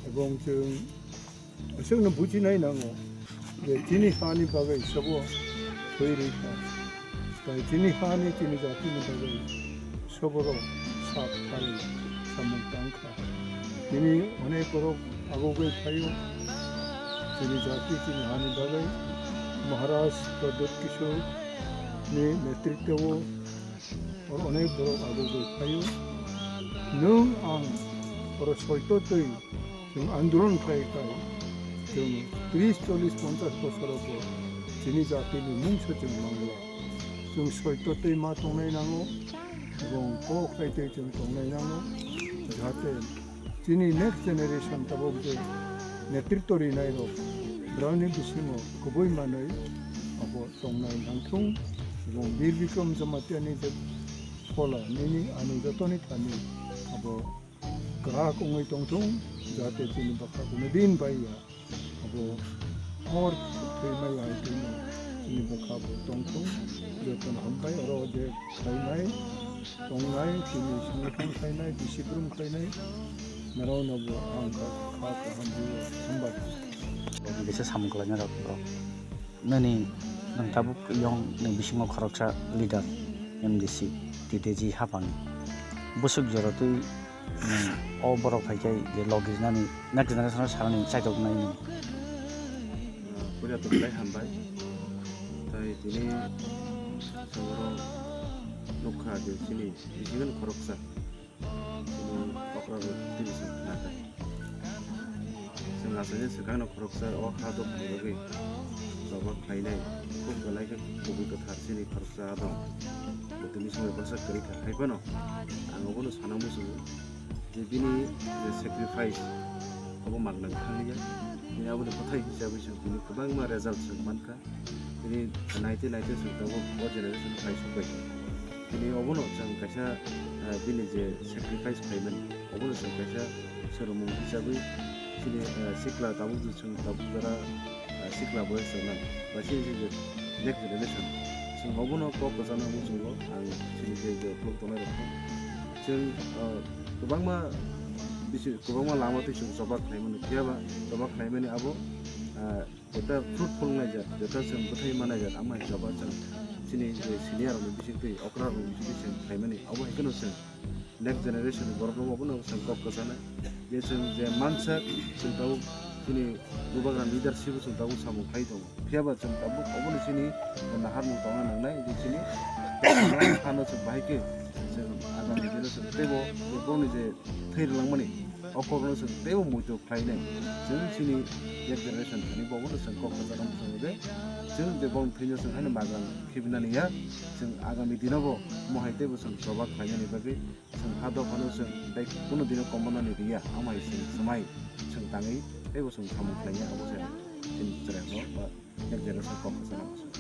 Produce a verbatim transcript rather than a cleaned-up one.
Ebong chwng aswkno bujinai nango je chini hani bagwi sobo thwi rwkha, tai chini hani chini jatini bagwi soborok sak kharwi samung tangkha. Tini onek borok agogwi phaio chini jati chini hani bagwi. Maharaj Pradyut Kishore ni netritwo oro onek borok agogwi phaio. Nwng ang oro soito twi chwng andolon khlai khai chwng tris, chollis, ponchas bosorobo chini jatini mungsa chwng mangla. Chwng soito twi ma tongnai nango, ebong kok khai twi chwng tongnai nango, jahate chini next generation tabuk je netritwo rinai rok, borokni bisingo kubui manwi abo tongnai nangthung, ebong Bir Bikram Jamatia ni je phola nini ani jotoni thani abo kwrak wngwi tongthung, jahate chini bwkha kuno din bai ya. Abo hor thwimai hai thwino chini bwkha bo tongthung, jotono hambai oro je khlainai, tongnai, chini songwthang khlainai, bisi brum khlainai, norokno bo ang kha, kha kaham rwo, hambai. Bisa samung khlainai rok, rok. Nini nwng tabuk yong ni bisingo khoroksa leader M D C T D G hapang. Busuk jora twi nwng o borok hai khe je logirnani next generation o sanani chaitok nai nwng. Puila to belai hambai. Tai tini chwng oro nukha je chini bisingo khoroksa. Chini okra bo tini chwng khna kha. Chwng achaini swkangno khoroksa o ha dok ni bagwi choba khlainai. Khub belai khe kubui kwthar chini khoroksa dong. Bo tini songwi baksa kwrwi kha. Hai phano ang obono sana muchungo je bini je sacrifice obo magna thangya. Bini aboni kwthai hisabwi chwng tini kwbangma result chwng mankha. Tini naite naite chwng tabuk o generation o kaisok bai kha. Tini obono chwng kaisa, ah, bini je sacrifice khlaimani, obono chwng kaisa swrwngmung hisabwi chini, ah, sikla tabuk je chwng tabuk jora, ah, sikla boyes rok nang ba chini je next generation chwng obono kok kwchangna muchungo ang chini je je phuluk tongnai rok no. Chwng, ah, kwbangma bisi kwbangma lama twi chwng choba khlaimani, phiyaba choba khlaimani abo, ah, Jeta fruitful wngnai jat, jeta chwng bwthai mannai jat, amo hai choba chwng chini je senior rokni bisingtwi, okra rokni bisingtwi chwng khlaimani, abo hai kheno chwng next generation ni borok rok abono chwng kok kwchanai. Je chwng je mansak, chwng tabuk chini bubagra leadership o chwng tabuk samung khai tongo. Phiyaba chwng tabuk obono chini naharmung tongna nangnai, je chini hano chwng bahai khe chwng agami dino chwng teibo borokni je thwi rwlangmani, o kokno chwng teibo muitu khlainai. Chwng chini next generation thani bo obono chwng kok kwchangma chwng de. Chwng je bong thwino chwng haino magrang khibinani ya. Chwng agami dino bo mohai teibo chwng choba khlainani bagwi chwng ha dophano chwng tei kuno dino komonani riya. Amai chwng swmai chwng tangwi teibo chwng samung khlainai abo se chini chwrairokno ba next generation kok kwchangma chwng.